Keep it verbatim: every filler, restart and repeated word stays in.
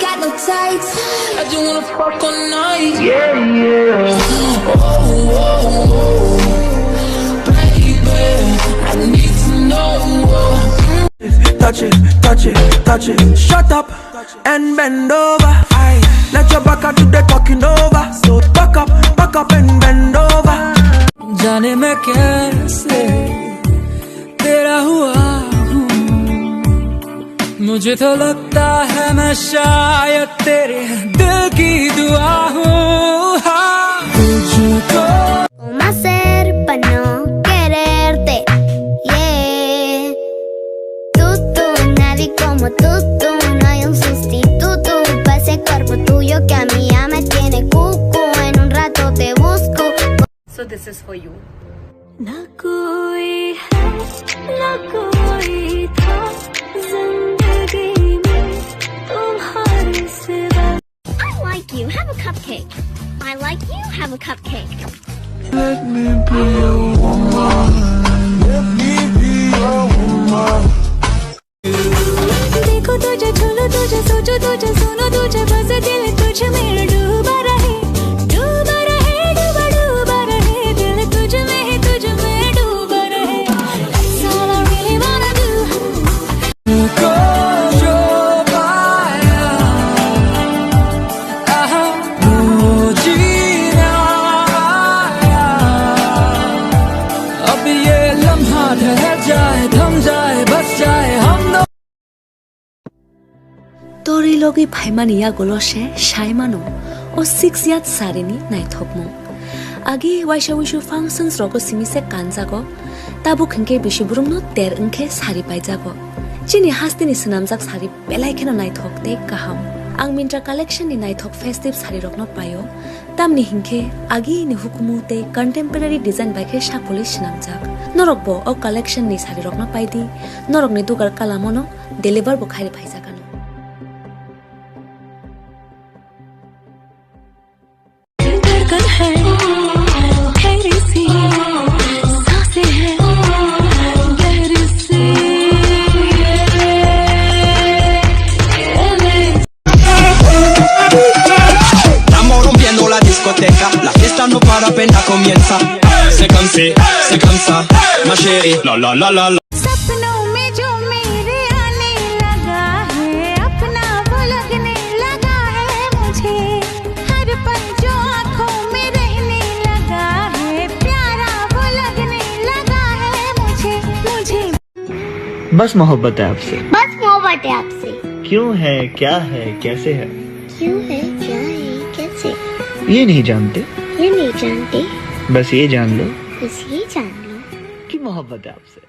Got no tights. I just wanna fuck all night. Yeah, yeah. Oh, oh, oh, oh. Baby, I need to know. Touch it, touch it, touch it. Shut up and bend over. Aye. Let your back do the talking over. So back up, back up and bend over. जाने मैं कैसे तेरा हुआ हूँ, मुझे तो लगता है मैं शायद तेरे दिल की दुआ हूँ। हाँ, तुझको Cómo hacer pa' no quererte, yeah. Tú, tú, nadie como tú, tú. No hay un sustituto pa' ese cuerpo tuyo que a mí ya me tiene cucu. En un rato te busco. So this is for you. ना कोई है, ना कोई था, जिंदगी में तुम्हारे सिवा। I like you, have a cupcake. I like you, have a cupcake. Let me be your woman. Let me be your woman. देखो तुझे, छू लूं तुझे, सोचो तुझे, सुनो तुझे, बस दिल तुझ में डूबा रहे, डूबा रहे, डूबा, डूबा रहे, दिल तुझ में ही, तुझ में डूबा रहे। That's all I really wanna do. तुझको जो पाया, आहा, वो जीना आया। अब ये लम्हा ठहर जाए, थम जाए, बस जाए हम दो। Torwi logwi phaimani yagulo se sai mano o six yard sarini naithokmung. Agi waisa wisu functions rogo simi se kanjago, tabuk hinkhe bisi burumno ter wngkhe sari paijago. Chini hasteni swnamjak sari belai kheno naithok tei kaham. Ang Myntra collection ni naithok festive sari rokno paio, tamni hinkhe agini hukumu tei contemporary design bai khe sakhulwi swnamjak. Norokbo o collection ni sari rokno paidi, norokni dugar kalamono deliver bo khairi phaijakano. धड़कन है, गहरी सी सांसें हैं, गहरी सी। Estamos rompiendo la discoteca, la fiesta no para, apenas comienza. C'est comme si, c'est comme ça, ma chérie, la la la la la. सपनों में जो मेरे आने लगा है, अपना वो लगने लगा है मुझे। हर पल जो आंखों में रहने लगा है, प्यारा वो लगने लगा है मुझे, मुझे। बस मोहब्बत है आपसे। बस मोहब्बत है आपसे। क्यों है, क्या है, कैसे है? क्यों है, क्या है, कैसे? ये नहीं जानते। ये नहीं जानते। बस ये जान लो। बस ये जान लो। कि मोहब्बत है आपसे।